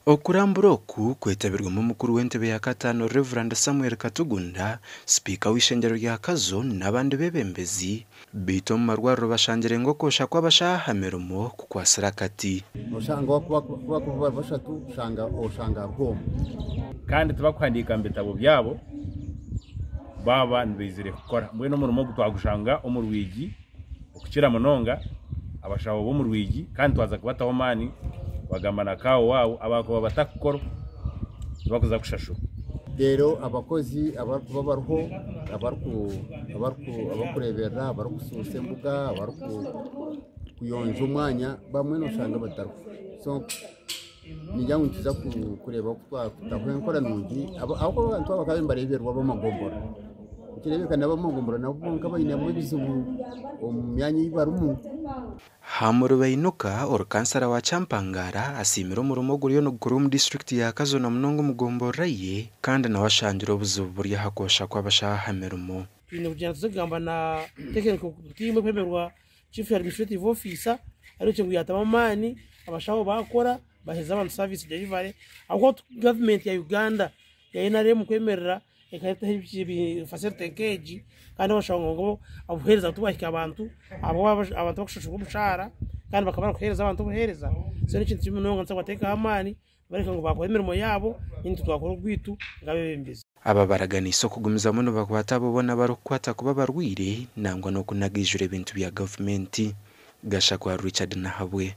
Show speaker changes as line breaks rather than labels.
Okurambura oku kwetabirwemu omukuru w'entebe ya kataano Rev. Samuel Katugunda, sipiika w'eishengyero rya Kazo n'abandi beebembezi beitu omu marwariro bashangire ngu okwosha kw'abashaho aha mirimo kukwatsire akati.
Oshanga ku bakuba bari bashatu oshanga hariho omwe.
Kandi tibakuhandiika mu bitabo byabo baaba nibaizire kukora. Mbwenu omurimo ogu twagushanga omu rwigi okukira munonga abashaho b'omu rwigi kandi twaza kubataho amaani twagamba na kaawo waabo abakuba batakukora tibakuza kushashurwa.
Reero abakozi abarikuba bariho abarikureeberera, abarikusuusa embuga, abarikuyonja omwanya bamwe noshanga batariho. So ningira ngu nituza kureeba oku twakutaho enkora nungi ahabw'okuba abantu aba bakaba nibareebererwa ab'amagombora. Nikireebeka n'ab'amagombora nabo bonka bainemu ebizibu omu myanya ei barimu.
Hamuri Bainuka, orukansara wa Kyampangara asiimire omurimo oguriyo nigukorwa omu disiturikiti ya Kazo na munonga omu gomborora ye kandi nawe ashangire obuzibu buri aha kwosha kw'abashaho aha mirimo.
Twine kugyenda tuze kugamba na technical team ekwemerwa Chief Administrative Officer areebekye ngu yaatamu amaani abashaho baakora baheereza abantu service delivery ahabw'okuba gavumenti ya Uganda ya NRM kwemerera ekareetaho facility nk'egi kandi abashaho ngu obuheereza tibwahika abantu ahabw'okuba abantu bakushashurwa omushaara kandi bakaba barikuheereza abantu obuheereza so n'ekintu kibi munonga nitubaasa kubateekaho amaani bareka ngu baakora emirimo yaabo naitwe twakora ogwaitu nk'abeebembezi.
Aba baraganiise okugumizamu nibakwata abo boona abarikukwata kuba abarwaire nangwa n'okunagaijura ebintu bya gavumenti. Gashakwa Richard Nahabwe.